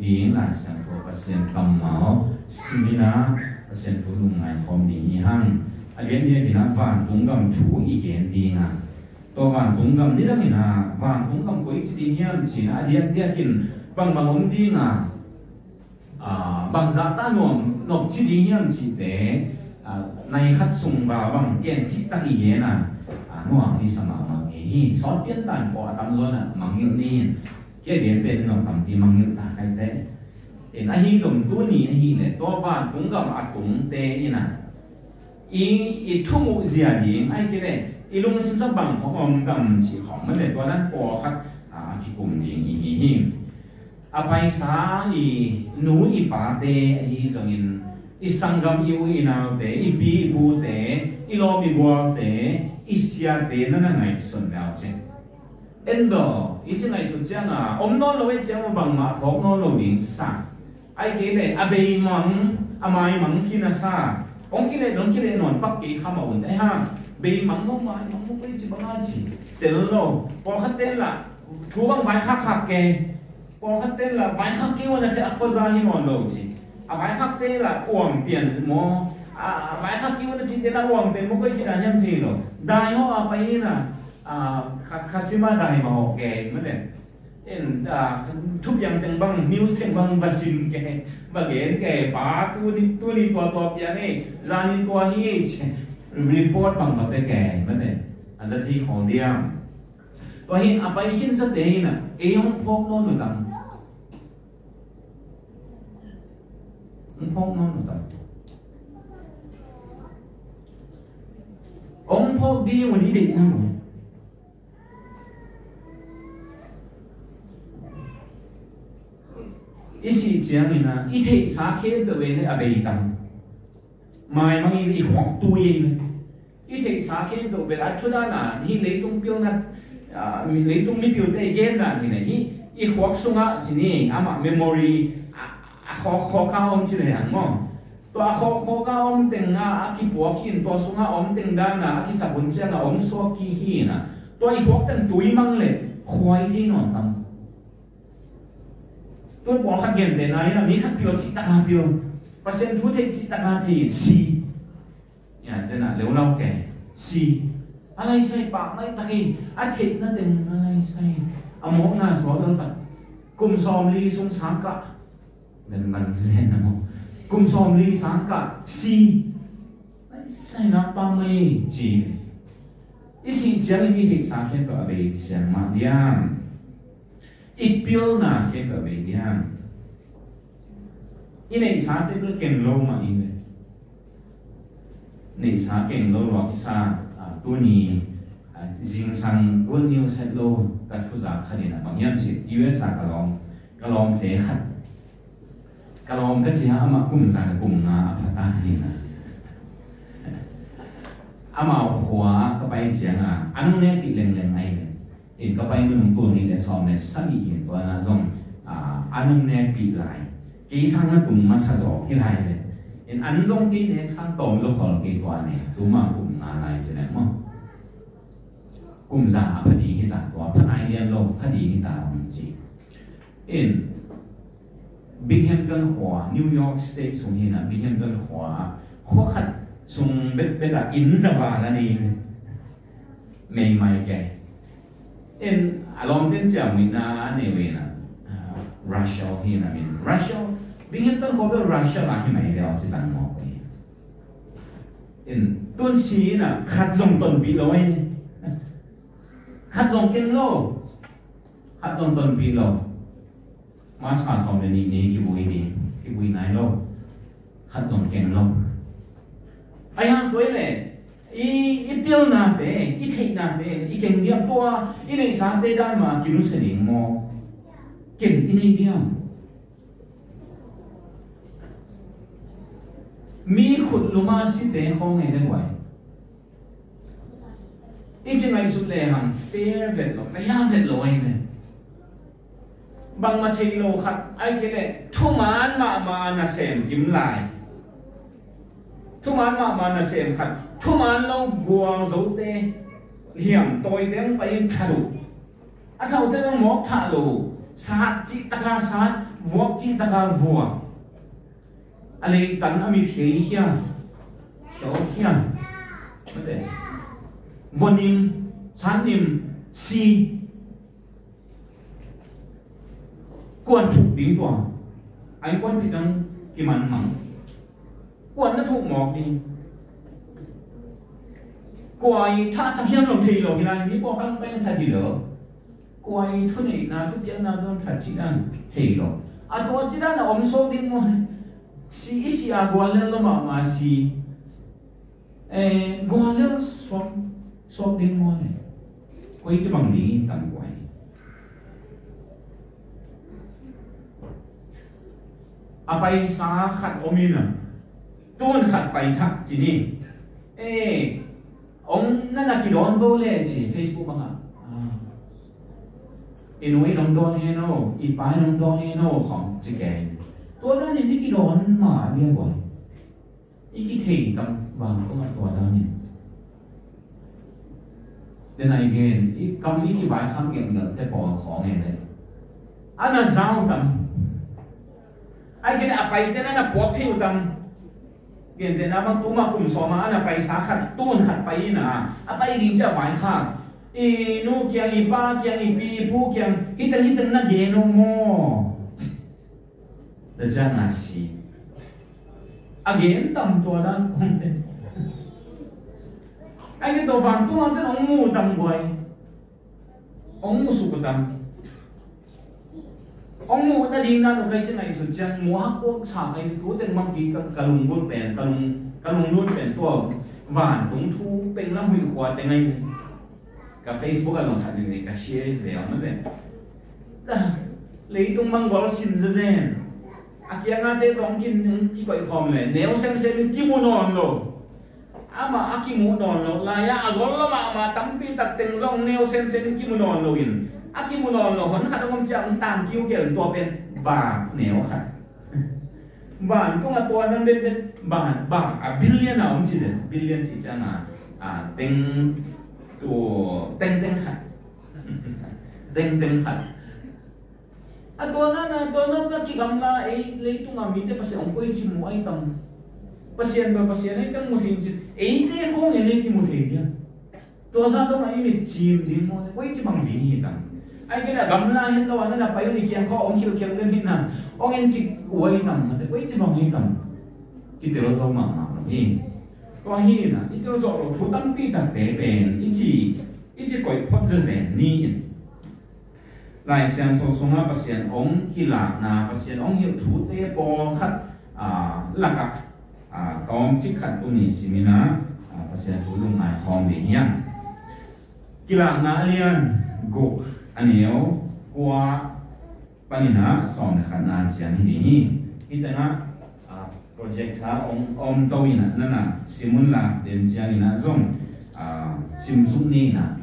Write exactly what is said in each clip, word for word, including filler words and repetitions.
ding Lai Siangtho Pasian kammal sim in ah Pasian thu lungngai khawm ding hi hang. A diakdiakin ah vantung gam thu i gen ding a, tua vantung gam nidangin ah vantung gam koi ci ding hiam ci-in ah a diakdiakin bangbang om ding a, bangzah ta nuam nop ci ding hiam cihte nai khat sung val bang pian cihtak i gen a, nuam i sa mahmah ngei hi. Sawt pian tan pawh a tamzaw in ah mangngilh ni. Kei a gen pen zong tampi mangngilh ta kaite. In ahi zong tuni ahih leh tua vantung gam a tungte in ah i, i thumuh zia ding ahih kei leh i lungsim sung bang khawng om gam cih khawng mah leh tua dan pawlkhat a kikum ding i hi hi. A paisa i nu i pate ahi zongin i sanggam i u i naute, i pi i pute, i lawm i gualte, i siate na na ngaihsun le uh cin. En daw, i ci ngaihsut ciangin om nawn lo, en ciang uh bangmah phawk nawn lo ding sa. Ahih kei leh a beimang, a maimang khin a sa. Hong kileh, hong kileh nawn pak kei kha mah un. Ei ha, beimang maw, maimang maw, koi ci bang a ci tel lo. Pawlkhat ten lah thu bang vaikhak khak kei. Pawlkhat ten lah vaikhak kei uh na thei a, khuaza hi nawn lo ci. A vaikhakte lah uang pian maw, a vaikhak kei uh na cihte lah uang pian maw, koi ci dan hiam thei lo. Dai hawh a pai in ah, a, kha, kha sim a dai mah hawh kei mah le. In, a, thupiang teng bang, news teng bang va sim kei, va gen kei, pa tuni, tuni tua tua piang ei, zanin tua hi ei ci, report bang va pia kei mah le. A za thei khawng diam. Tua hi in a pai khinsate in ah ei hong phawk nawn uh tam. Hong phawk nawn uh tam. Hong phawk ding un i deih nawn uh. I sih ciangin ah i theihsa khempeuh ei leh a bei tam. Maimang in i khuak tui ei leh. I theihsa khempeuh bel a thu dan a, hih leitung pilna, a, leitung mipilte i gen dan hi leh, hih i khuak sungah ci ni, amah memory a, a khawk khawk a om ci leh hang maw. Tua a khawk khawk a om teng a, a kipuak hi in, tua sungah a om teng dan a, a kisap hun ciangin a hong suak kik hi in ah. Tua i khuak teng tui mang leh khua i thei nawn tam. Tun pawlkhat gentehna in ah mi khat pil cihtak a pil, Pasian thu thei cihtak a thei in si. Ia, ciangin ah leulau kei si. A laisai pak maitak hi. A theihna teng a laisai. A mawkna suak lel tak. Kum sawmli sung sangkah. Benbang zen a maw. Kum sawmli sangkah si. Laisai nak pa mai ci. I sih ciangin i theihsa khempeuh a bei siang mah diam. I pilna khempeuh a bei diam. I neihsa teng bel keng lo mah i ve. Neihsa keng lo lua kisa, a, tuni, a, zingsang good news het lo ka thuzak khat in ah bang hiam cih U S a ka lawm, ka lawmte khat. Ka lawm ka cih a amah kum za le kum nga a pha ta hi in ah. Amau khua ka pai ciangin a nung nekpih lengleng ahi ve. In ka pai minung tul nih le sawm le sagih hi in tua in ah zong, a, a nung nekpih lai. Kei sang na tung masa zaw hi lai ve. In an zong kei nek sang tawm zaw khol kei tua ne. Tuma kum nga lai ci ne maw. Kum za a pha ding hi ta tua, pha nai lian lo, pha ding hi ta ong ci. In Binghamton khua, New York State sung hi in ah, Binghamton khua, khua khat sung bekbek ah inn za val a nei. Meimai kei. In a lawmten ciamnuihna a nei ve in ah, ah, Russell hi in ah min. Russell, Binghamton khua bel Russell a hi mai ve aw ci tang mawk ve. In tun si in ah khat zong tonpih lo ei. Khat zong keng lo. Khat zong tonpih lo. March kha sawm le nih ni kivui ding, kivui nai lo. Khat zong keng lo. Ahi hang tua i le, i, i pilnate, i theihnate i keng diam, tua i neihsate dan mah kinusia ding maw? Keng i nei diam? Mi khut lum a site khawng ei le guai. I ci ngaihsut lehang fair vet lo, kaya vet lo ahi ve. Bangmah thei lo khat, ahih kei leh thuman mahmah nasem kim lai. Thuman mahmah nasem khat, thuman lo gualzote, hiam tawite hong pai in that uh. A thaute hong mawk thah lo, sat cih taka sat, Vuak cih taka vuak. A leitan a mit khei khia, khiau khia. Mate. Vuanim, sannim, si. Kuan thuk ding tua. Ai kuan pitang kiman mang. Kuan na thuk mawk ding. Kuai thah sak hiam lo thei lo hi lai, mi pawlkhat pai na that hi lo. Kuai thuneihna, thupiakna dawn that cih dan thei lo. A tua cih dan a om suak ding maw. Si i si a guallel lo mahmah si. Eh, guallel suak, suak ding maw le. Koi ci bang ding i tam guai. A paisa khat om in a. Tun khat pai thak ci ni. Eh, ong nana kidawn bo le ci Facebook bangah. Ah. I nu in ong dawn hen o, i pa in ong dawn hen o khong ci kei. Tua dan in i kidawn ma bia guai. I kithei tam vang kong a tua dan in. Then again, i kam i kivaikham genggel te pawl khong e le. Ana zau tam. Ai kene a pai te na na puak thei uh tam. Gen te na bang tuma kum sawma ana paisa khat tun khat pai ina. A pai ding cia vaikhak. I nu kiang, i pa kiang, i pi i pu kiang. Hita hita na gen uh maw. Na ciang a si. A gen tam tua dan kong te. Ai gen tua vantung ang ten ong mu tam guai. Ong mu suk uh tam. Ong mu na ding dan uh kai ci ngaihsut ciang mu hak kuak sa kai tu ten mang ki ka, ka lunggulh pen, ka lung, ka lunglut pen tua vantung thu peng lam huih khua te ngai. Ka Facebook a zong khat ning nei ka share zel na pen. Leitung manggol sin zezen. A kianga te tong kin kikoih khawm le neu semsem in kimu nawn lo. Amah a kimu nawn lo lai a, a gol lo mahmah tampi tak teng zong neu semsem in kimu nawn lo in. A kimu nawn lo hon khat a ngom ciang tang kiu kial tua pen bak neu khat. Vantung a tua nan bet bet bak, bak a billion a om ci zen, billion ci ciang a, a teng tu teng teng khat. Teng teng khat. A tua nan a, tua nan a kigamla ei leitung a mite Pasian ong koi ci mu ai tam. Pasian ba Pasian ai tam mu thei ci. Eite khong ei kimu thei dia. Tua zah dong a i mit cim ding maw, koi ci bang ding hi tam. Ai kei a gamla hen lo a na na pai uni kiang kho ong khil kiang den hi na. Ong en cik uai tam, mate koi ci bang hi tam. Kitel zo mahmah lo hi. Tua hi na, i tel zo lo thu tampi takte pen, i ci, i ci koi phot zezen ni in. Lai Siangtho sungah Pasian ong kilakna, Pasian ong hilh thute pawlkhat, aa, lakah, aa, tawmcik khat tuni simin ah, aa, Pasian thu lungngai khawm ding hiam. Kilakna a lian guk a neu kua panin ah sawm le khatna ciang hi ding hi. Hih tengah, aa, project ha om, om to in ah nana sim un la, den ciangin ah zong, aa, sim suk ni in ah.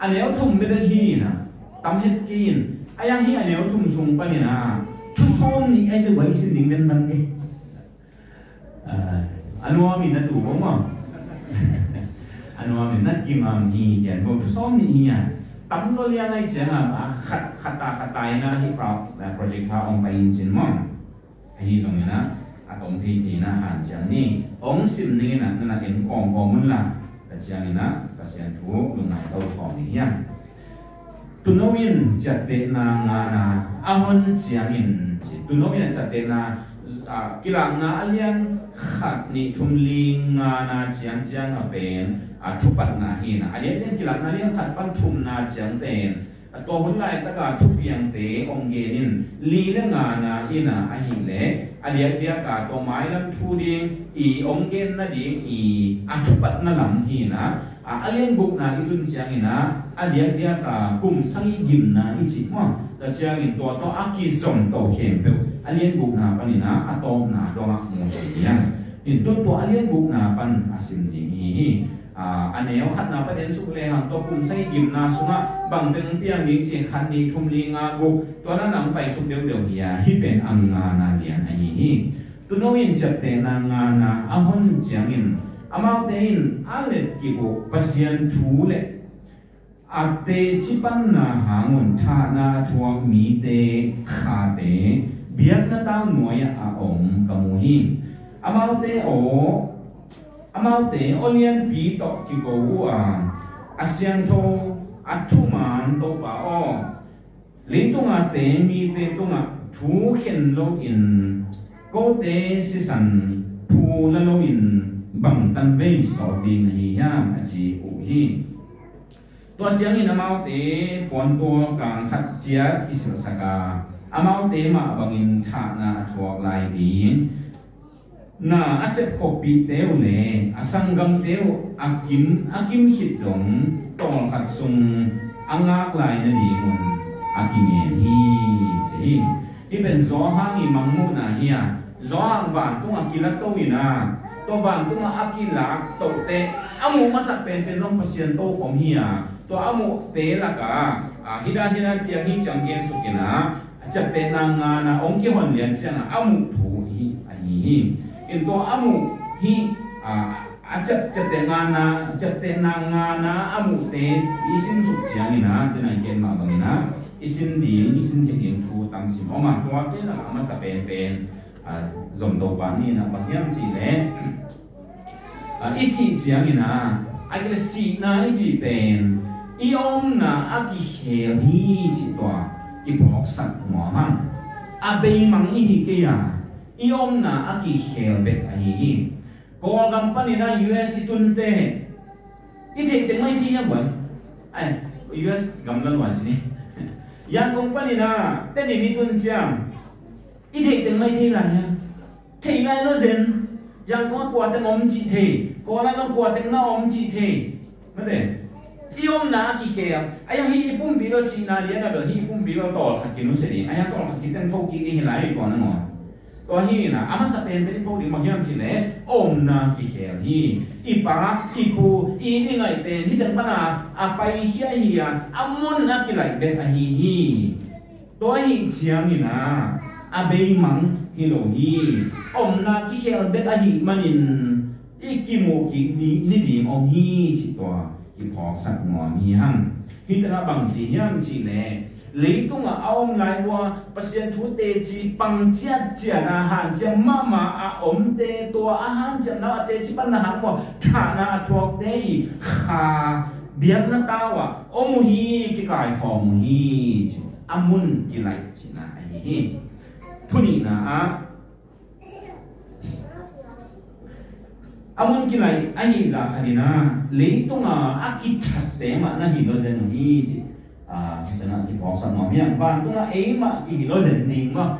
A neu thum bek hi in ah, tam het kei in. A yang hi a neu thum sung panin ah thu sawm nih ai bek vai sin ding den dan kei. Aa, a nuam in a tu ko maw. A nuam in a kimam hi kian ko thu sawm nih hi a. Tam lo liang ai ciang a, a khat, khat ta, khat ta in ah hi pro-, project ha om pai in cin maw. Ahi zongin ah, a tom thei thei in ah hanciam ni. Ong sim ning in ah, nana en kawm kawm un la. Ka ciangin ah, Pasian thu lungngai to khawm ni hiam. Tuuno in ciaptehna ngana a hon ciangin ci. Tuuno in a ciaptehna, a, kilakna a lian khat nih thum li ngana ciang ciang a pen, a, thupatna hi in ah. A lian lian kilakna a lian khat pan thumna ciang pen. A tua hun laitaka thupiangte ong gen in li le ngana in ah ahih leh a diakdiaka tua mailam thu ding i ong gen nading i a thupatna lam hi in ah, a, a lian gukna i tun ciangin ah a diakdiaka kum sagih gimna i cih maw. Tua ciangin tua tawh a kizom to khempeuh a lian gukna panin ah a tawpna dongah mu thei hi a. In tun tua a lian gukna pan a sim ding hi hi. A, a neu khatna pan en suk lehang tawh kum sagih gimna sungah bang teng piang ding ci khat nih thum li nga guk tua na nang pai suk deuhdeuh hi a, hih pen a ngana lian ahi hi. Tuuno in ciaptehna ngana a hon ciangin amaute in a let kip uh Pasian thu le a teci panna hangun thahna a thuak mite khate biakna tau nuai-ah a om ka mu hi. Amaute aw, amaute aw lianpi tawh kiko uh a, a siangtho, a thuman Topa aw, leitunga te mite tungah thu khen loin, kote sisan phu la loin bangtan vei sawt ding na hi hiam, a ci uh hi. Tua ciangin amaute puantual kang khat ciat kisilhsak a, amaute mah bangin thahna a thuak lai ding, na a sep khuapihte uh le a sanggamte uh a kim, a kim khit dong tawlkhat sung a ngak lai nadingun a kingen hi, ci hi. Hih pen Johan i mangmuhna hi a, Johan vantung a kilato in a, tua vantung a a kilak tohte a muh masa penpen zong Pasian tokhom hi a, tua a muhte lakah a, hih dan hih dan piang hi ciang gensuk in a, a ciaptehna ngana hong kihon lian ciangin a muh thu hi ahi hi. In tua a muh hi, a, a ciap, ciaptehna, ciaptehna ngana a muhte i simsuk ciangin a, tena i gen mah bangin a, i sin ding, i sin khin ding thu tam sim om a, tuate lakah a masa penpen, a, zom Topa ni in a bang hiam cih leh, a, i sih ciangin a, a kile sihna i cih pen i omna a kikhel hi cih tua kiphawksak nuam hang. A beimang i hi kei a, i omna a kikhel bek ahi hi. Kawlgam panin a U S i tunte i theih teng mah i thei hiam, buai? Ai, U S gam la luan ci ni. Yangon panin a Tedim i tun ciang i theih teng mah i thei lai hiam? Thei lai lo zen. Yangon a kua teng om cih thei, Kawl ah zong kua teng na om cih thei. Mate, i omna a kikhel. Ai, hih i pumpi lo sihna lian a bel hih i pumpi lo tawlkhat kinusia ding. Ai, tawlkhat kiteng tho kik ding hi lai, i kuan a ngawn. Tua hi in a, a masa penpen i phawk ding bang hiam cih leh omna kikhel hi. I pa, i pu, i, i ngaihte in hih teng pan a a paikhia hi a, a mun a kilaih bek ahi hi. Tua ahih ciangin a, a beimang hi lo hi. Omna kikhel bek ahih manin i kimuh kik ni, ni ding om hi cih tua kiphawksak nuam hi hang. Hih tengah bang ci hiam cih leh, leitungah a om lai ua Pasian thu teci pang ciatciat a hanciam mahmah a omte, tua a hanciamna a teci panna hang ua thahna a thuakte i kha biakna tau ah om uh hi, kikaikhawm uh hi ci. A mun kilaih cihna ahi hi. Thu nihna ah, a mun kilaih ahi zah khat in a, leitunga a kithatte mah na hi lo zen uh hi ci. A, tena kiphawksak nuam hiam, vantunga eimah kihi lo zen ding maw?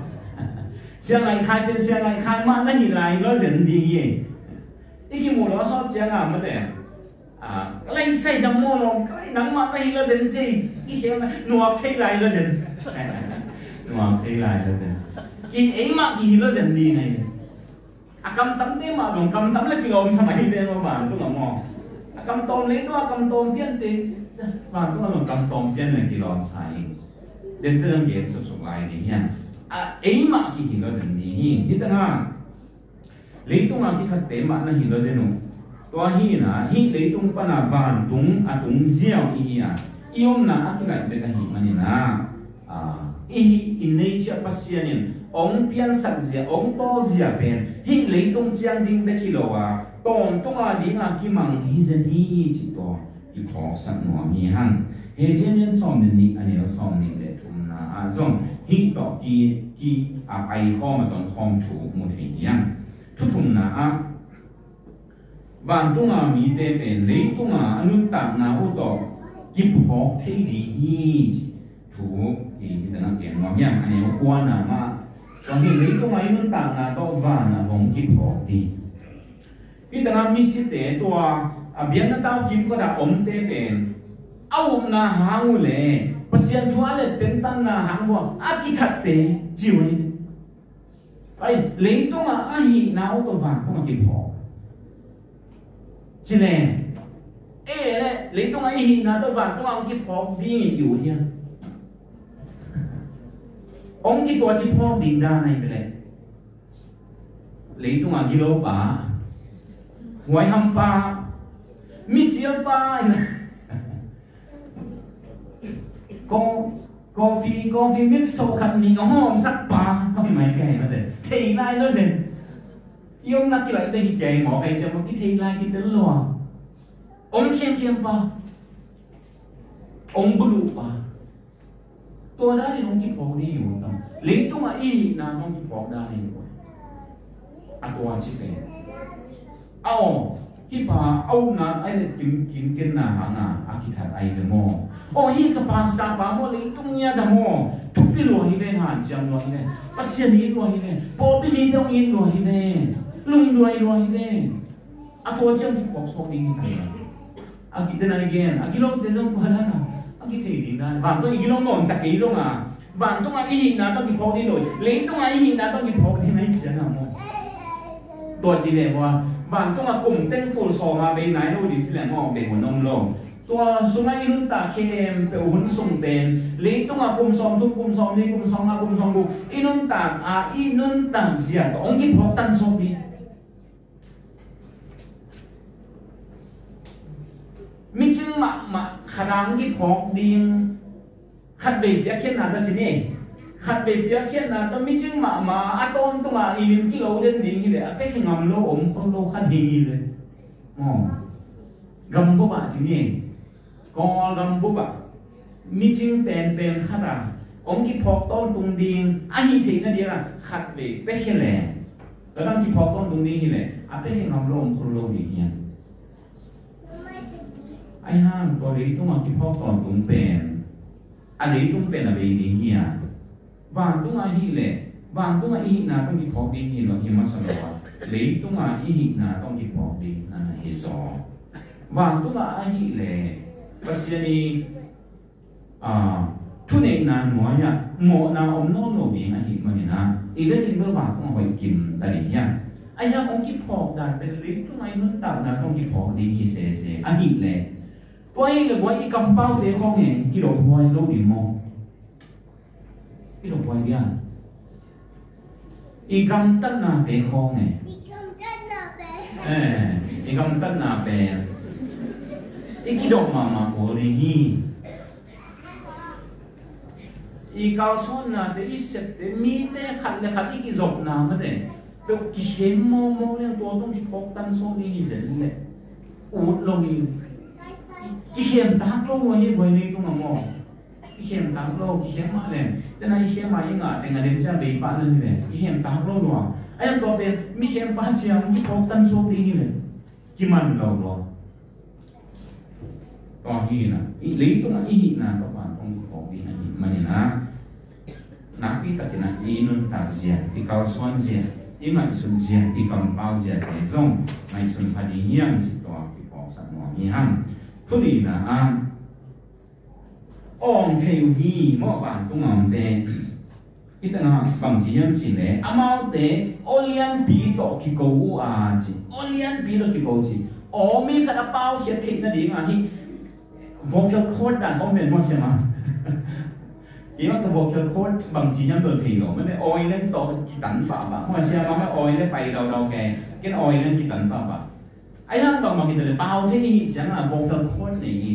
Sia Ngaih Khai pen Sia Ngaih Khai mah na hi lai lo zen ding hi. I kimuh lo a sawt ciang a mate, a, ka lai sai dam maw lawm, ka lai nangmah na hi lo zen ci. I khel na nuak thei lai lo zen. Nuak thei lai lo zen. Ki eimah kihi lo zen ding hi. A kamtamte mah zong kamtam le kilawmsa mah hi ven maw, vantung ah maw? A kamtawm leitung a kamtawm piante vantung ah zong kamtawm pian le kilawmsa hi. Dente zong gen suksuk lai ding hiam? A, eimah kihi lo zen ding hi. Hih tengah leitung a kithatte mah na hi lo zen uh. Tua hi in a, hih leitung pan a vantung a tung ziau i hi a, i omna a kilaih bek ahih manin a, a, i hih i nature Pasian in hong piansak zia, hong tawlzia pen hih leitung ciang ding bek hi lo a, tawntung a ding a kimang hi zen hi cih tua kiphawksak nuam hi hang. Hebru a lian sawm le nih, a neu sawm nih le thumna ah zong hih tawh ki, ki, a, paikhawm a tonkhawm thu mu thei hi hang. Thu thumna ah, vantunga mite pen leitunga a nuntakna uh tawh kiphawk thei ding hi ci thu hi. Hih tengah gen nuam hiam? A neu kuana mah, tua hi, leitunga i nuntakna tawh vanah hong kiphawk ding. Hih tengah misite, tua a biakna tau kimkot a omte pen a upna hang uh le Pasian thu a let tentanna hang uh a kithatte ci uh hi. Ai, leitungah a hihna uh tawh vantungah kiphawk. Ci le, e le, leitungah i hihna tawh vantungah hong kiphawk dingin i ut hiam? Hong kituat ci phawk ding dan ahi ve le. Leitungah gilopa, huaihampa, micialpa, ko, coffee, coffee mix tho khat nih hong hawmsakpa. mai kai mate. Thei lai lo zen. I omna kilaih te hi kei maw, kai ciang maw, kithei lai kitel lua. Ong khiamkhiam pa. Ong buluh pa. Tua danin ong kiphawk ding hi uh ta. Leitungah i hihna ong kiphawk danin uh. A tua ci pen. Aw, hih pa a upna ai le kim, kim kenna hanga a kithat ai ve maw. Aw, hih ka pastor pa maw, leitung ngiat a maw. Thupi lua hi ve, hanciam lua hi ve. Pasian it lua hi ve. Pawlpi mite hong it lua hi ve. Lungduai lua hi ve. A tua ciang kiphawk suak ding hi ve. A kite nai gen, a kilawmte zong tua dan a, a kithei ding dan. Vantung i kilawm nawn ta kei zong a, vantungah i hihna tawh kiphawk ding lo, leitungah i hihna tawh kiphawk ding a i ciang a maw. Tuat ding leh maw, vantungah kum teng tul sawm a bei nai lo ding ci leh maw, bei hun om lo. Tua sungah i nuntak khempeuh hun sung pen, leitungah kum sawm thum, kum sawm li, kum sawm nga, kum sawm guk, i nuntak a, i nuntak zia tawh hong kiphawk tan sawm ding. Micing mahmah khat a hong kiphawk ding. Khat vei piakkhiatna tawh ci ni. Khat vei piakkhiatna tawh micing mahmah a tawntung a i lim kilo den ding hi leh a pekhe ngam lo om khol lo khat hi hi leh. Maw. Gambup ah ci ni. Kawlgam bup ah micing penpen khat a hong kiphawk tawntung ding a hih theihna ding a khat vei pekhe leh, ka dang kiphawk tawntung ding hi leh a pekhe ngam lo om khol lo ding hi a. Ahi hang tua leitung a kiphawk tawntung pen a leitung pen a bei ding hi a. Vantungah ahih leh, vantungah i hihna tawh kiphawk ding hi lo, hi masa lo a. Leitungah i hihna tawh kiphawk ding na hi zaw. Vantungah ahih leh, Pasian i, ah, thuneihna nuai-ah mawhna om nawn lo ding ahih manin ah, i vekin bel vantungah hoih kim ta ding hiam. Ahi hang hong kiphawk dan pen leitungah i nuntakna tawh kiphawk ding hi sese. Ahih leh, tua ahih leh buai i kampaute khawng e, kidop huai lo ding maw. I dong huai dia. I gamtatnate khawng e. Eh, i gamtatna pen i kidong mahmah kul ding hi. I kalsuannate, i septe, mite khat le khat i kizopna mate. Peuh kikhem mawmaw liang tua tawh kiphawk tan sawm ding hi zen leh. Ut lo hi. Kikhem tak lo lua hi buai leitungah maw. I khem tak lo, i khem mah leng. Tena i khem a i ngah teng a dem cia bei pah leng hi leh. I khem tak lo lua. A yang tua pen, mi khem pah cia, mi phawk tan suak ding hi leh. Kiman lo lua. Tua hi na. I leitung a i hihna tua pan kong phawk ding a hih manin a. Nakpi takin a i nuntak zia, i kalsuan zia, i ngaihsut zia, i kampau zia te zong ngaihsun pha ding hiam ci tua i phawksak nuam hi hang. Thu nihna a. Awng thei uh hi maw vantung a omte. I tana bangci hiam cih leh amaute aw lianpi tawh kiko uh a ci. Aw lianpi tawh kiko ci. Aw mi khat a paukhiat theih nading a hih vocal cord dan hong men maw siama. Kei mah ka vocal cord bangci hiam bel thei lo. Mane aw lian tawh kitan pahpah maw siama mah aw lian pai daudau ke. Ken aw lian kitan pahpah. Ahi hang bangmah hi ta leh pau thei i hih ciangin a vocal cord nei hi.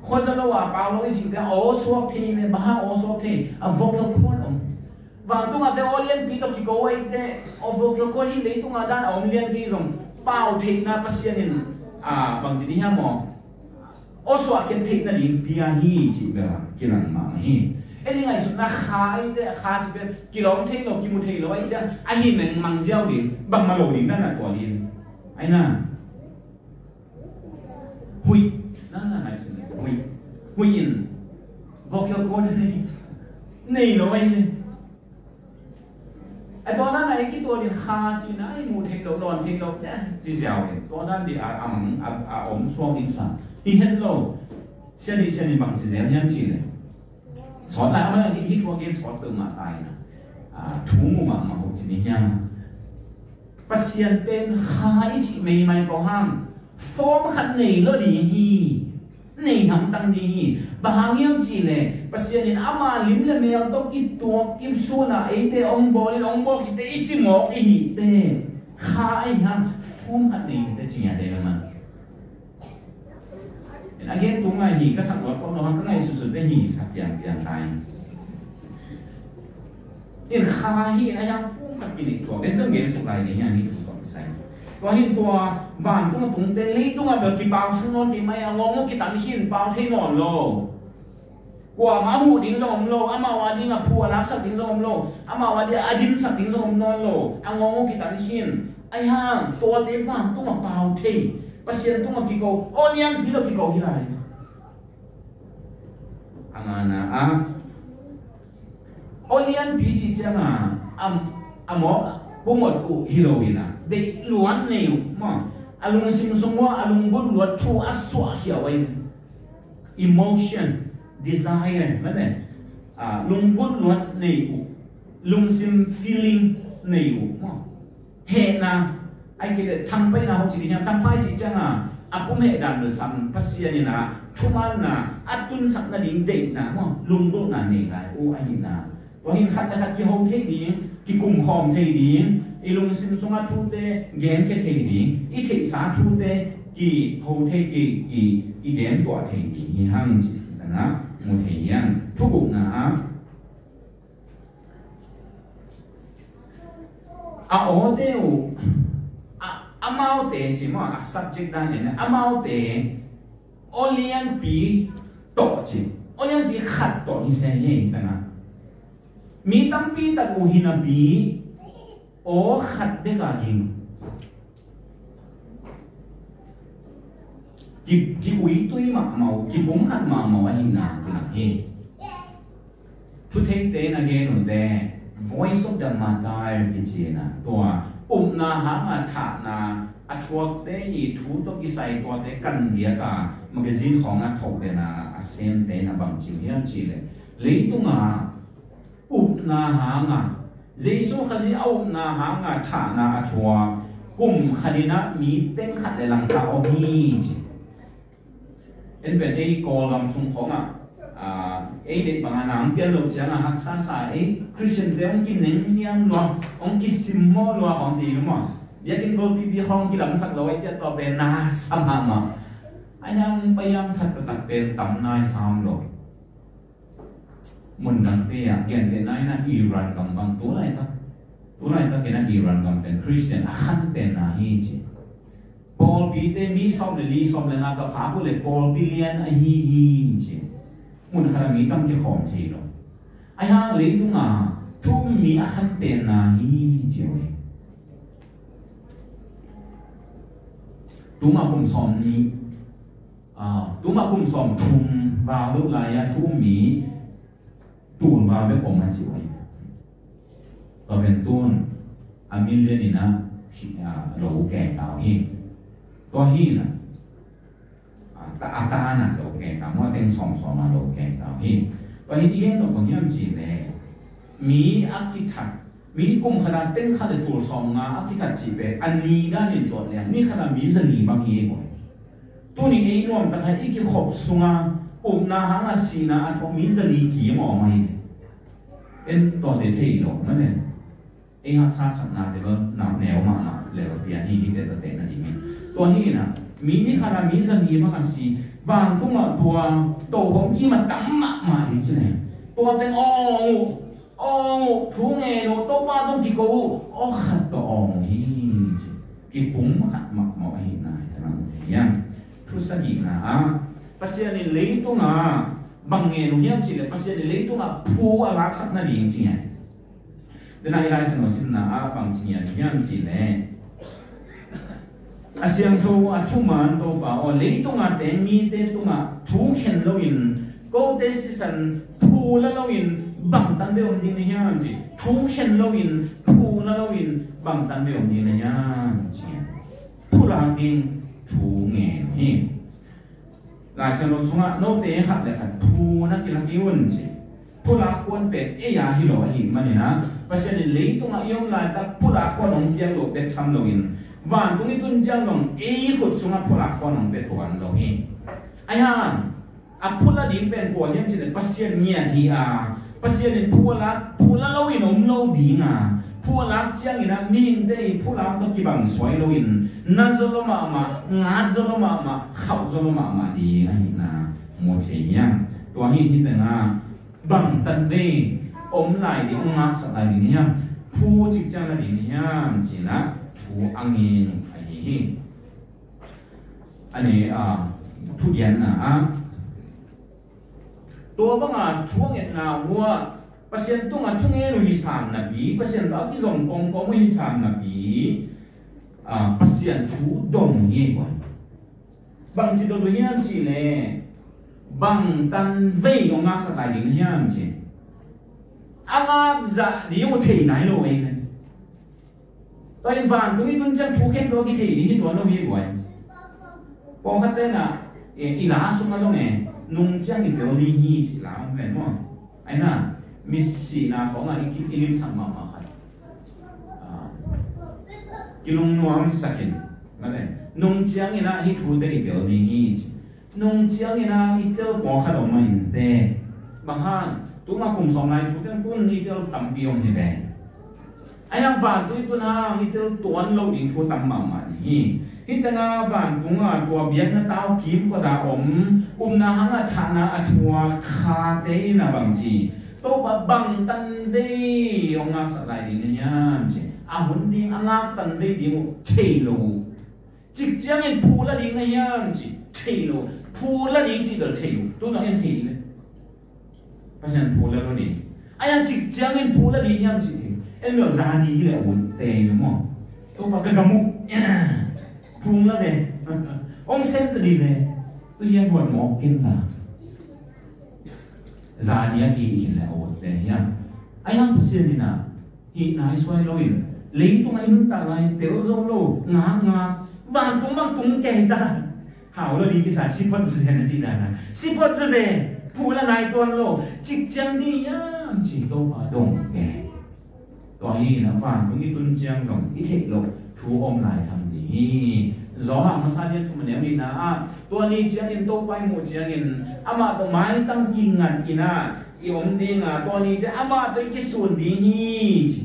Khuaza lo a pau lo i cih teh aw suak thei leh bang hang aw suak thei a vocal cord om. Vantungah teh aw lianpi tawh kiko a i teh aw vocal cord hi leitungah dan a om lian kei zong pau theihna Pasian in a bangci ding hiam maw? Aw suahkhiat theih nading pia hi cih bel a kilang mahmah hi. En i ngaihsutna kha i teh kha cih bel kilawm thei lo kimu thei lo a i ciang a hi mengmang ziau ding bangmah lo ding dan a tuan in. Aina. Huih. Nang na ngaihsun huih. Huih in. Vocal cord nei. Nei lo ai ne. Ai tua nang na i kituan in kha ci na i mu thei lo, lawn thei lo. Ci ziau in. Tua nang di a, a mang, a, a om suang in sa. Hi het lo. Sian hi, sian hi bang ci ziau hiam ci le. Sawt lai a mana hi, hi thuak in sawt peuhmah ta hi na. Thu mu mahmah uh ci ni hiam. Pasian pen kha i cih meimai ko hang. Form khat nei lo ding hi. Nei hamtang ding hi. Bang hang hiam cih leh Pasian in ama lim le mel tawh kituak kipsuan a eite ong bawl in ong bawl khit teh i ci mawk i hi teh. Kha ahi hang form khat nei hi teh ci ngiat ding a man. A gen tung ngai hi ka sak luat khawm lo hang ka ngaihsutsut te hi sak piangpiang tai. In kha hi, a hiang phung khat kineih tuak. En tawh gen suk lai ni hiang hi tu tuak kisai. Tua hin tua vantung a tungte leitungah bel kipau sung nawn kei mai a, ngawng uh kitan khin pau thei nawn lo. Kuamah a huh ding zong om lo, amau a ding a phu a laksak ding zong om lo, amau a ding a dinsak ding zong om nawn lo. A ngawng uh kitan khin. A hiang tuate vantung a pau thei, Pasian tung a kiko, aw lianpi lo kiko hi lai. A ngana a aw lianpi cih cianga a, a mawk pumawt uh hi lo in a, deih luat nei uh maw. A lungsim sung ua a lunggut luat thu a suahkhia uh a in, emotion, desire mane, a lunggut luat nei uh, lungsim feeling nei uh maw. Hehna, ai kei le thangpaihna ho cih ding hiam, thangpai cih cianga a pum heh dan bel sam Pasian in a thumanna a tunsak nading deihna maw, lunggulhna nei lai uh ahihna. Tua hin khat le khat kiho thei ding, kikum khawm thei ding, i lungsim sunga thute genkhia thei ding, i theihsa thute kiho thei, ki, ki, kigen tuah thei ding hi hang cih dana mu thei hiam. Thugukna ah a awte uh, a, amaute ci maw, a subject dan en amaute aw lianpi tawh ci, aw lianpi khat tawh hi se hi dana. Mi tampi tak uh hi napi aw khat bek a ging. Ki, ki uitui mahmah uh, ki pumkhat mahmah uh ahihna kilang hi. Thutheite na gen uhte, Voice of the Martyr kici na, tua upna hanga thahna a thuakte i thu tawh kisai tuate kan biak a magazine khawng a thoh dena a semte na bang ci uh hiam cih leh, leitunga upna hanga, Jesu Khazih a upna hanga thahna a thuak kum khat in a mi teng khat le langkah om hi ci. En pen ei Kawlgam sung khawngah, ah, ei deih bangah na hong pian loh ciangah haksa sa ei Christian te hong kineng niam lua, hong kisim maw lua khawng ci hi maw. Biakinn golpipi khawng kilamsak lo ei ciat tua pen na sa mahmah. A hiang paiam that taktak pen tam nai sam lo. Mun dangte ah gentehna in a Iran gam bang tu laitak, tu laitak in a Iran gam pen Christian a khan penna hi ci. Pawlpite mi sawm le li sawm le nga ka phak uh le pawlpi lian ahi hi ci. Mun khat a mi tam kikhawm thei lo. A hiang leitunga thu um mi a khan penna hi ci uh hi. Tuma kum sawm ni, ah, tuma kum sawm thum val deuh lai-a thu um mi tul val bek om a ci uh hi. Tua pen tun a million in a, ah, lo keng ta uh hi. Tua hi na, ah, ta, a ta na lo keng ta, mua teng sawm sawm a lo keng ta uh hi. Tua hi i gen lo bang hiam ci le, mi a kithat, mi kum khat a teng khat le tul sawm nga a kithat ci pe, a ni dan in tuat liang, mi khat a mi za li bang hi ei maw. Tuni ei nuam tak hai i kikhop sunga upna hanga sihna a thuak mi za li kim a om ahi. En tuate thei lo mane. Ei haksa sakna te bel nau neu mahmah le bel pian hi, hite tuate na ding hi. Tua hi na, mi ni khat a mi za li bang a si, vantungah tua tokhom kim a tam mahmah hi ci ne. Tua teng awng uh, awng uh, thu ngen uh, Topa tawh kiko uh, aw khat tawh awng uh hi ci. Kipum khat mahmah ahihna hi ta nang uh hi hiam. Thu sagihna ah, Pasian in leitungah bang ngen uh hiam cih leh, Pasian in leitungah phu a laksak nading ci ngen. Dena i Lai Siangtho simna ah bang ci ngen uh hiam cih leh, a siangtho a thuman Topa aw, leitunga teng mite tungah thu khen loin, kote sisan phu la loin bangtan ve om ding na hiam ci. Thu khen loin, phu la loin bangtan ve om ding na hiam ci. Phu lak ding thu ngen hi. Lai Siangtho sungah note khat le khat phu na kilak hi un ci. Phu lak khuan pen ei a hi lo ahih manin a, Pasian in leitungah i om laitak phu lak khuan hong piak lo bek tham loin, vantung i tun ciang zong ei khut sungah phu lak khuan hong pia tuan lo hi. Ahi hang a phu la ding pen kua hiam cih leh Pasian ngiat hi a, Pasian in phu a lak, phu la loin om lo ding a, phu a lak ciangin a mihingte i phu lak tawh kibang suai loin, na zaw lo mahmah, ngat zaw lo mahmah, khauh zaw lo mahmah ding ahihna mu thei hiam. Tua hi hi tengah bangtan ve, om lai ding, hong ngaksak lai ding hiam? Phu cik ciang la ding hiam? Ci-in ah thu a ngen uh ahi hi. A ni, a, thugenna ah, tua banga thu a ngetna uh ah Pasian tungah thungen uh hi sam napi, Pasian tawh a kizom kawmkawm uh hi sam napi, a, Pasian thu dong hi. Bangci dong uh hiam cih leh, bangtan vei hong ngaksak lai ding hiam ci. A ngakzah ding uh thei nai lo ei. Tua in vantung i tun ciang thu khempeuh kithei ding hi tuan lo hi guai. Pawlkhat te na, e, i la sung a zong e, nung ciang i tel ding hi ci la om ven maw. Ai na, misihna khawng a i ki-, i limsak mahmah khat. A, kilungnuamsak in, male. Nung ciang in ah hih thute i tel ding hi ci. Nung ciangin ah i tel pawlkhat om mah inteh. Bang hang, tuma kum sawm lai thu teng tun i tel tampi om hi ve. Ahi hang vantung i tun hang i tel tuan lo ding thu tam mahmah ding hi. Hih tengah vantung ah tua biakna tau kimkot a om, upna hang a thahna a thuak khate in a bangci, Topa bangtan vei hong ngaksak lai ding na hiam ci. A hun ding a ngaktan vei ding uh thei lo. Cik ciangin phu la ding na hiam ci, thei lo. Phu la ding ci bel thei lo. Tu zong en thei ding le. Pasian phu la lo ding. Ahi hang cik ciangin phu la ding hiam ci thei lo. En lo zani hi le un te lo maw. Topa ka gam uh. Phu la le. Ong sem ta ding le. Tu hian buat mawk kin la. Zani a ki hin le un te hiam. Ahi hang Pasian in a Hih nai suai lo in, leitung a i nuntak lai tel zo lo, ngakngak, vantung bang tung kei ta. Hau lo ding kisa, siphot zen a ci dan a. Siphot zen, phu la nai tuan lo, cik ciang ding hiam ci Topa dong kei. Tua hi na vantung i tun ciang zong i theih lo thu om lai tham ding hi. Johan masa lian thum a neu nihna ah, tua ni ciangin Topa i muh ciangin amah tawh maitang kingat in ah, i om ding a, tua ni ciang amah tawh i kisun ding hi ci.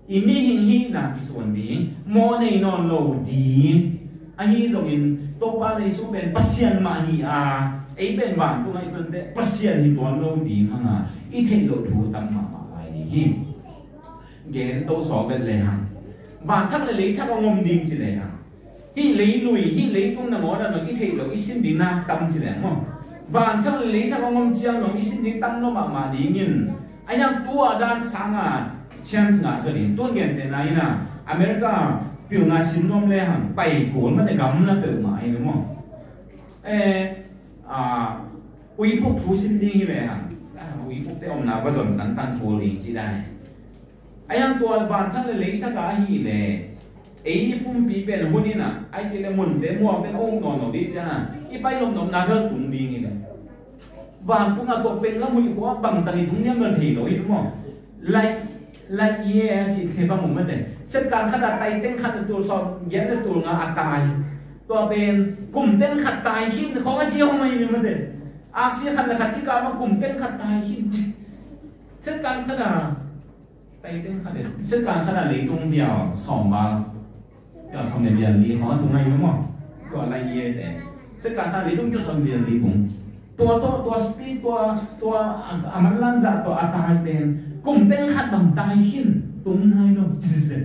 I mihing hihna kisun ding, mawhnei nawn lo ding. Ahi zongin Topa Jesu pen Pasian mah hi a, ei pen vantung ah i tunte Pasian hi tuan lo ding hang a, i theih loh thu tam mahmah lai ding hi. Gen to sawk vet le hang, vanthak le leithak a ngom ding ci le hang, hih leilui, hih leitung nangawn a zong i theih loh, i sin ding na tam ci leng maw? Vanthak le leithak a ngom ciang zong i sin ding tam lo mahmah dingin, a hiang tua dan sanga chance ngah zaw ding. Tun gentehna in a, America pilna sin nuam le hang, pai kul mah te gamla peuhmah hi lo maw? Eh, a, uiphuk thu sin ding hi le hang, a, uiphukte omna va zon tantan kul ding ci dan e. A hiang tua vanthak le leithak a ahih leh, ei i pumpi pen hun in a, ahih kei leh munte muang pen a uk nawn lo ding ciang a, i pai nopnopna bel tung ding hi leh. Vantung a tua peng lam huih khua bangtan i tung niam bel thei lo hi maw? Light, light year a cih thei bang um mate. Second khat a tai teng khat a tul sawm giat le tul nga a tai. Tua pen kum teng khat tai khin khawng a ci om mai hi mate. Aksi khat le khat kikal ma kum teng khat tai khin ci. Second khat a Taiteng khat le, second khat a leitung bial sawm bal, bial sawm le bial li khawng a tung ahi maw? Tua lai ye te. Second khat a leitung bial sawm bial li tung. Tua, tua, tua speed, tua, tua a, a manlang zah, tua a tai pen kum teng khat bang tai khin tung nai lo ci se.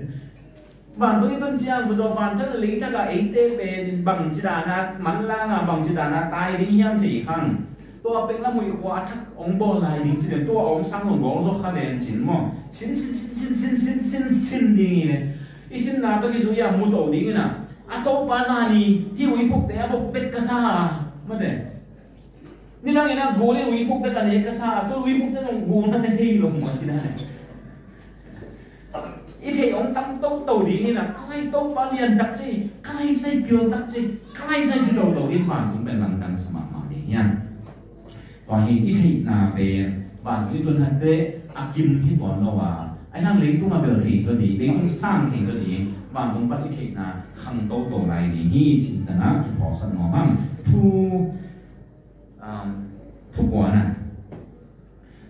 Vantung i tun ciang, tua vanthak le leithak a eite pen bangci dan a manlang a, bangci dan a tai ding hiam thei khang. Tua peng lam huih khua a thak hong bawl lai ding ci leng, tua a om sang hong bawl zaw kha ven cin maw? Sin, sin, sin ding hi leh. I sinna tawh kizui a mu to ding in a. A Topa zani, hih uiphukte a bok bek ka sa a. Mate. Nidang in a gul in uiphuk bek a ne ka sa a, tua uiphukte zong gul na ne thei lo maw ci dan e. I theih hong tam toto ding in a, ka lai Topa lian tak ci, ka lai sai pil tak ci, ka lai sai ci toto in vantung pen lamdang sa mahmah ding hiam? Tua hi i theihna pen vantung i tun hante a kim hi tuan lo a, a hiang leitung a bel thei zaw ding, leitung sang thei zaw ding, vantung pan i theihna khang toto lai ding hi cih dan a kiphawksak nuam hang. Thu, um, thu kuana.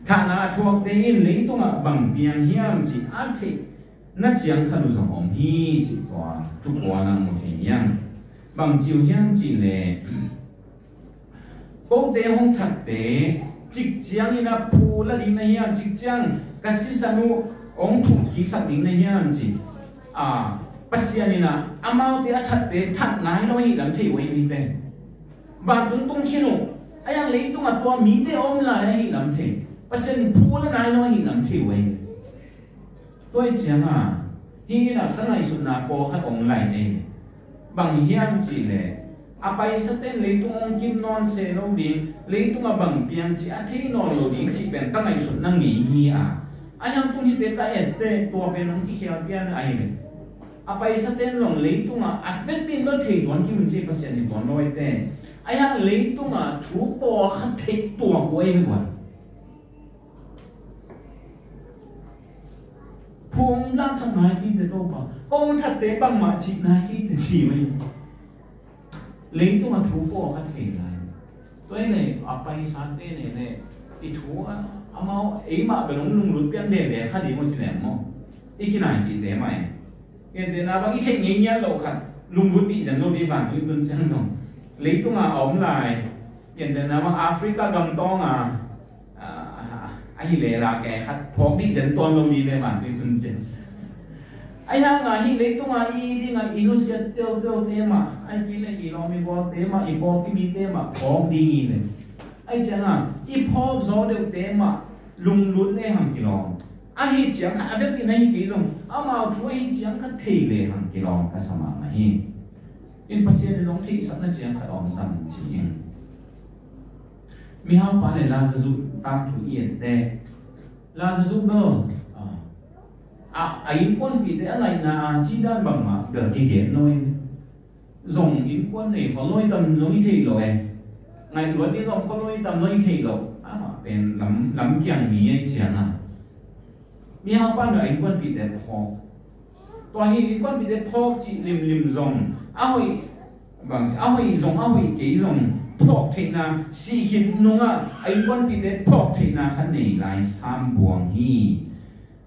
Thahna a thuakte in leitungah bang piang hiam cih a theihna ciang khat uh zong om hi cih tua thu kuana mu thei hiam? Bang ci uh hiam cih leh, kote hong thatte Cik ciangin a phu la ding na hiam, cik ciang ka sisan uh hong thuk kiksak ding na hiam ci. A, Pasian in a amaute a thatte that nai lo ahih lam thei uh ei mite. Vantung tung khin uh, a hiang leitungah tua mite a om lai ahih lam thei. Pasian phu la nai lo ahih lam thei uh ei. Tua hi cianga, hih in a ka ngaihsutna pawlkhat hong lai ei. Bang hiam cihleh, a paisate in leitung hong kim nawn se lo ding, leitungah bang piang cih a thei nawn lo ding cih pen ka ngaihsutna ngei hi a. A hiang tun hihte ka etteh tua pen hong kikhial pian a hi leh, a paisate in zong leitungah a vekpi in bel thei tuan kim un ci Pasian in tuan lo ei te. A hiang leitungah thu pawlkhat theih tuak uh ei hi uh a. Phung laksak nai kei te Topa, kong thatte bangmah cih nai kei te ci uh hi. Leitungah thu pawlkhat thei lai. Tua hi leh a paisate ne ne i thu a, amau eimah bel hong lunglut pian lele kha ding uh ci leng maw? I kinai kei te mah e. Gentehna bang i theih ngei ngiat loh khat lunglut dih zen lo dih vantung tun ciang zong. Leitungah a om lai. Gentehna bang Africa gam tawngah a, a, a hi lela ke khat phawk dih zen tuan lo dih le vantung tun ciang. A hiang a hih leitungah i dingah i nusiat teltelte mah, a hi kei le i lawm i gualte mah, i pawlpi mite mah phawk ding hi le. A hi ciangah i phawk zaw deuhte mah lunglut le hang kilawm. Ahi ciang khat a vekpi na hi kei zong amau thu ahi ciang khat thei le hang kilawm ka sa mahmah hi. In Pasian in zong theihsakna ciang khat a om tam ci in. Mihaupa le Lazarus tangthu i etteh. Lazarus bel, a, a, a innkuanpihte a ngaihna a cidan bangmah bel kigen lo in. Zong innkuan nei khol lo i tam zong i theih lo e. Ngaihluat ding zong khol lo i tam zong i theih lo. Amah pen lam, lamkiang mi a hi ciangah. Mihaupa in a innkuanpihte phawk. Tua hi innkuanpihte phawk cih limlim zong a hoih bang, a hoih zong a hoih kei zong phawk theihna sih khit nungah a innkuanpihte phawk theihna khat nei lai sam buang hi.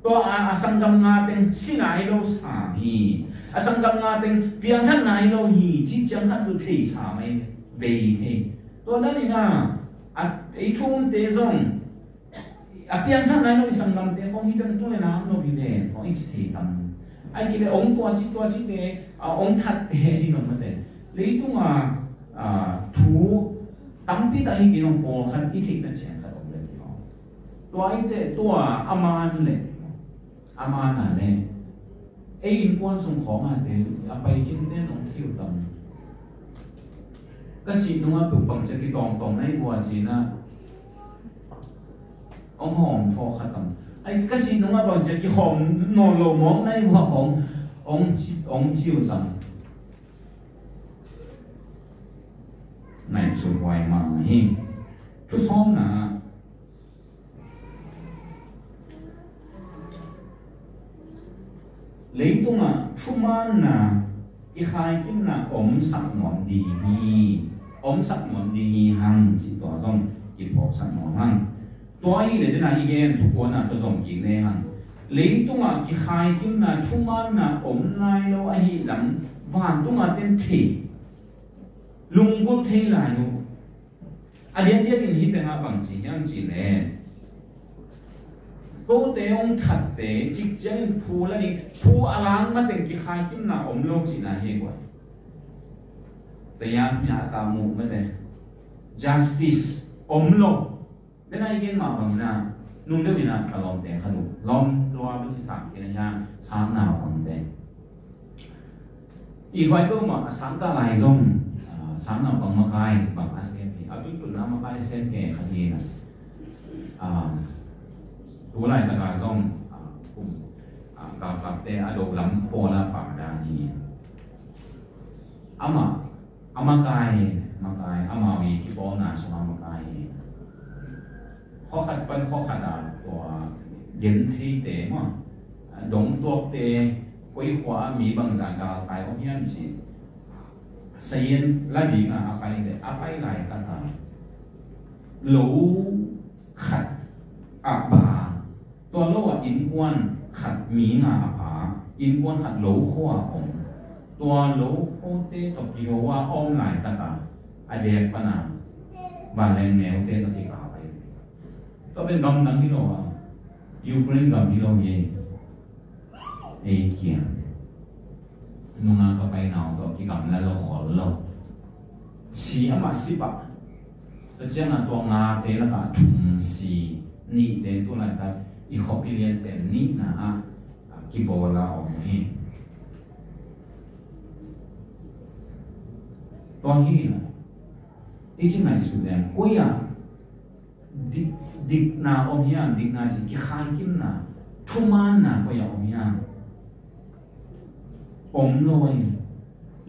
Tua a, a sanggam nga teng si nai lo sam hi. A sanggam nga teng piangthak nai lo hi. Cih ciang khat tu thei sam ei vei thei. Tua dan in a, a, ei thu umte zong a piangthak nai lo i sanggamte khong hi teng tung le na lo hi le khong i ci thei tam. Ai kei le ong tua ci tua ci te, a ong that te hi zong mate. Leitung a, a, thu tampi tak hi kei zong pawlkhat i theihna ciang khat om le kei zong. Tua i te tua a man le, a man a le. Ei innkuan sung khawng a te, a pai kim te nong thei uh tam. Ka sih nungah puk bangcia kitawngtawng nai vua cina. Ong hawm thawh khat tam. Ai, ka sih nungah bangcia kihawm nawn lo mawk nai vua khawng ong ci, ong ci uh tam. Ngaihsut huai mahmah hi. Thusawmna leitungah thumaanna kikhaikimna omsak nuam ding hi, omsak nuam ding hi hang cih tua zong kiphawksak nuam hang. Tua ahih leh dena i gen thupuanna tua zong kik le hang. Leitungah kikhaikimna thumaanna om nai lo ahih lam vantungah ten thei lunggulh thei lai uh. A diakdiakin hih tengah bang ci hiam cih leh, kote hong thatte cik ciangin phu la ding, phu a lang mateng kikhaikimna om lo cihna hi guai. Tayang hia ta muh mate. Justice om lo. Dena i gen mah bangin a, nung deuh in a ka lawmte khat uh lawm lua deuh i sang kei na hia, sang nau bangte. I huai peuhmah a sangkah lai zong, a, sang naupang makai bang a sem hi. A tuntun a makai a sem kei khat hi na. A, tu laitaka zong, a, kum, a, galkapte a do lam pawl a pa dan hi. Amah, a makai, makai, amau i kipawlna sungah makai hi. Khuakhat pan khuakhat a tua gentheite maw, dongtuakte, koi khua a mi bangzah galkai om hiam cih sayin la ding a a pai leh, a pai laitak a lo khat a ba, tua lo ah innkuan khat mi nga a pha, innkuan khat lo khua a om. Tua lo khuate tawh kiho a a om laitak a a dek pan a vanleng neute tawh kikap ahi. Tua pen gamdang hi lo a, Ukraine gam hi lo hi. Ei kiang nunga ka paina hong tawh kigamla lo khol lo. Si amah si pah. Tua ciangah tua ngate lakah thum si nihte tu laitak i khuapi lian pen nihna ah kibawl a om hi. Tua hi na i ci ngaihsut leng koi ah dik, dikna om hiam, dikna ci kikhaikimna, thumaanna koi ah om hiam? Om lo ahi.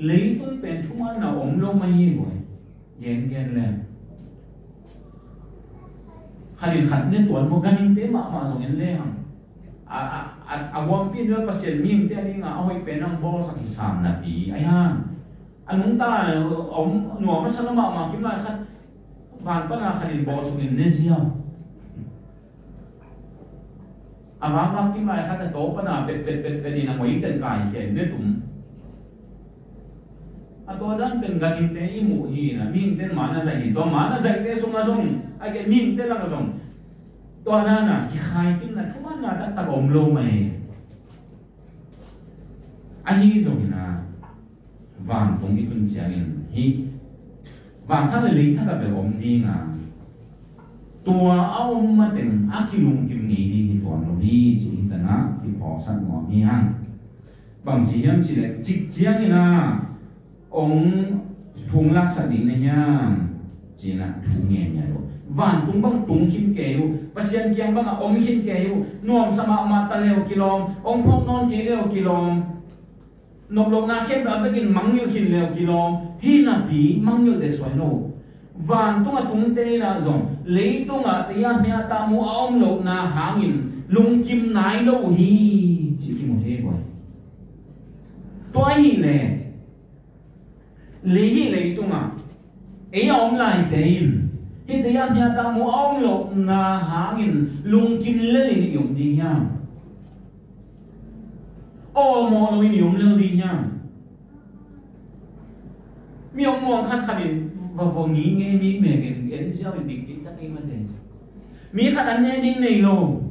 Leitung pen thumaanna om lo mai hi buai. Gen gen leng khat in khat ne tuan maw, ganhingte mahmah zong en lehang a, a, a, a huampi in Pasian mihingte a dingah a hoih pen ang bawlsak hi sam napi ahi hang. A nungta om nuam a sa lo mahmah kim lai khat van pana khat in bawlsuk in ne ziau. A vakvak kim lai khat a taw pana pet pet phet phet in a ngoi ten kai khia in ne tum. A tua dan pen ganhingte i muh hi na, mihingte in maan a zaih hi. Tua maan a zaihte sungah zong a ke mihingte lakah zong tua dan a kikhaikimna thumaanna taktak om lo mai. Ahi zongin a vantung i tun ciangin hih vanthak le leithak ah bel om ding a, tua a om mateng a kilungkim ngei ding hi tuan lo hi ci hi tan a kiphawksak nuam hi hang. Bangci hiam cih leh cik ciangin a ong phung laksak ding na hiam ci-in a thu ngen ngiat uh. Vantung bang tung khin kei uh, Pasian kiang bang a om khin kei uh, nuamsa mahmah ta le uh kilawm, ong phawk nawn kei le uh kilawm. Nop lohna khempeuh a vekin mangngilh khin le uh kilawm. Hi napi mangngilh deh suai lo. Vantung a tungte in ah zong leitung ah tayamya tamu a om lohna hangin lungkim nai lo uh hi ci kimu thei buai. Tua ahih leh lei hih leitung ah ei a om laite in hih tayamya tamu a om lohna hangin lungkim lel in i om ding hiam? Awlmawh lo in i om lel ding hiam? Mi hong muang khat khat in va vua mi ngei mi mek in en ziau in dik kei tak ei mate. Mi khat an ne ding nei lo.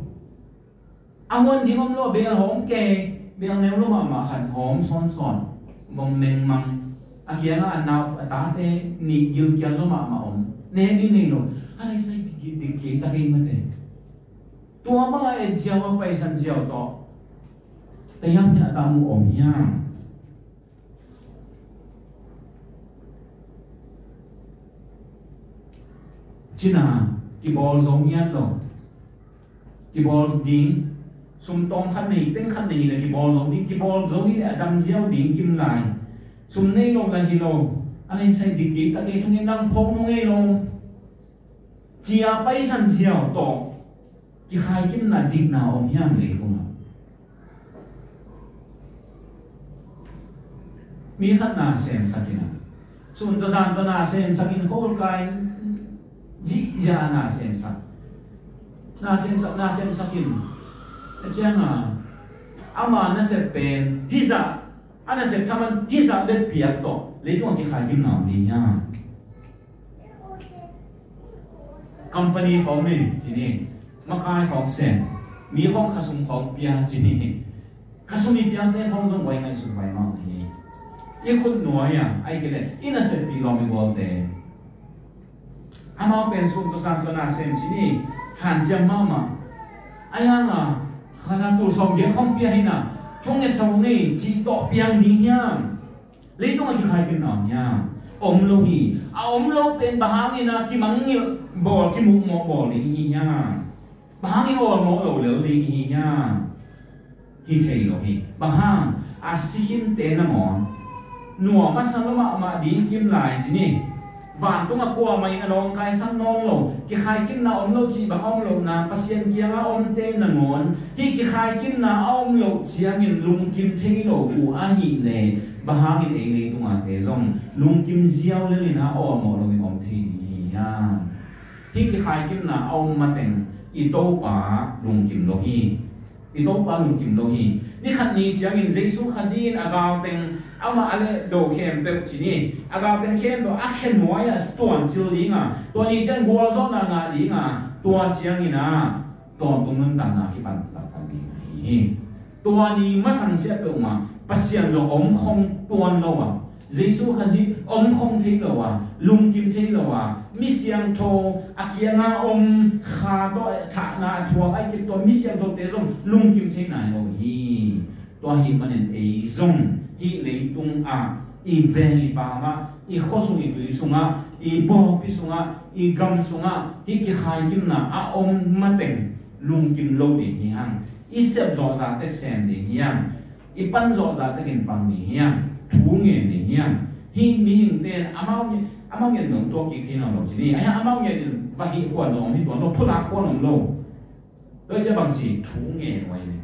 A huan ding om lo, bel hawm kei, bel neu lo mahmah khat hawm sawnsawn. Vom mengmang. A kiangah a nau a tate nih gilkial lo mahmah om. Ne ding nei lo. A leisai dik dik kei tak ei mate. Tua bang a et ziau a paisan ziau tawh tayamya tamu om hiam? Cina kibawl zo ngiat lo. Kibawl ding sum tawm khat nei, teng khat nei le kibawl zo ding, kibawl zo hi le a dam ziau ding kim lai. Sum nei lo la hi lo. A leisai dik kei tak ei thungin lang phawk nu ngei lo. Cia paisan ziau tawh kikhaikimna dikna om hiam leitungah? Mi khat na semsak in a, sun tawh zan tawh na semsak in, kholkai zihziah na semsak. Na semsak, na semsak in. A ciang a ama nasep pen hizah, a nasep thaman hizah bek piak tawh leitungah kikhaikimna om ding hiam? Company khawng nei ci ni, makai khawng sem, mi khawng khasum khawng pia ci ni. Khasum i piakte khawng zong vai ngaihsut vai mah hi. I khut nuai a, ai kei le i nasep pi lawm i gualte. Amau pen sum tawh zan tawh na sem ci ni, hanciam mahmah. Ai hang a, khat a tul sawm giat khawng pia hi na, thong nget sa ngei ci tawh piang ding hiam? Leitung a kikhaikimna om hiam? Om lo hi. A om lo pen bang hangin a kimangngilh bawl, kimuhmawh bawl ding i hi hiam? Bang hangin awlmawh lo lel ding i hi hiam? Hi thei lo hi. Bang hang? A si khinte nangawn nuam a sa lo mahmah ding kim lai ci ni. Vantung a kuamah in a lawngkaisak nawn lo, kikhaikimna om lo cih bang a om lohna Pasian kiangah a omte nangawn hih kikhaikimna a om loh ciangin lungkim thei lo uh ahih leh bang hangin ei leitungate zong lungkim ziau lel in a awlmawh loin om thei ding hi hiam? Hih kikhaikimna a om mateng i Topa lungkim lo hi. I Topa lungkim lo hi. Ni khat ni ciangin Jesu Khazih in a gal teng Amah a leh do khempeuh ci ni, a galteng khempeuh a khe nuai-ah tuancil dinga, tua ni ciang gualzawhna ngah dinga, tua ciangin ah tawntung nuntakna kipan taktak ding ahi hi. Tua ni masang siah peuhmah Pasian zong omkhong tuan lo a, Jesu Khazih omkhong thei lo a, lungkim thei lo a, mi siangtho a kianga om kha tawh thahna a thuak a i kip tawh mi siangthote zong lungkim thei nai lo hi. Tua hi manin ei zong hih leitung ah, i veng i pam ah, i khuasung i tui sungah, i pawlpi sungah, i gam sungah hih kikhaikimna a om mateng lungkim lo ding hi hang. I sep zawh zahtek sem ding hi hang. I pan zawh zahtek in pang ding hi hang. Thu ngen ding hi hang. Hih mihingte in amau ngen, amau ngen dong tuak kik thei nawn lo ci ni. Ahi hang amau ngen in va hih khuan zong om hi tuan lo, phulak khuan om lo. Tua hi ciah bang ci, thu ngen uh hi.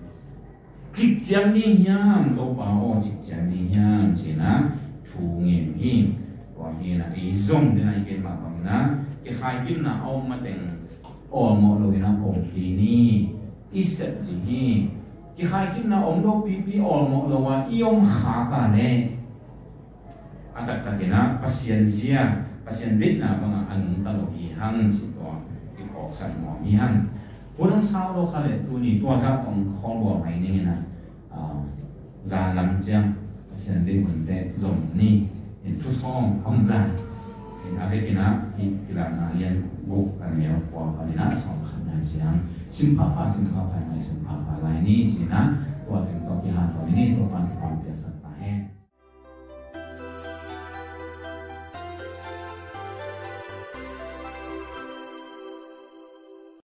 Cik ciang ding hiam, Topa aw, cik ciang ding hiam, ci-in ah thu ngen hi. Tua hi-in ah ei zong den a i gen mah bangin ah kikhaikimna a om mateng awlmawh lo-in ah om kei ni. I sep ding hi. Kikhaikimna om lo pipi, awlmawh lo a i om khak a leh a taktakin ah Pasian zia, Pasian deihna bangah a nungta lo hi hang, ci tua kiphawksak nuam hi hang. Hun hong sau lo kha leh tuni tua zah tawh khawlbawl mai ning in ah, ah, zan lam ciang Pasian deih hunte zom ni in thusawm om lai. In a vekin ah hih Kilakna lian guk a neu kua panin ah sawm khat nai ciang sim phapha, sim phapha nai, sim phapha lai ni, ci-in ah tua teng tawh kihanthawn ni, Topa'n thupha piaksak ta hen.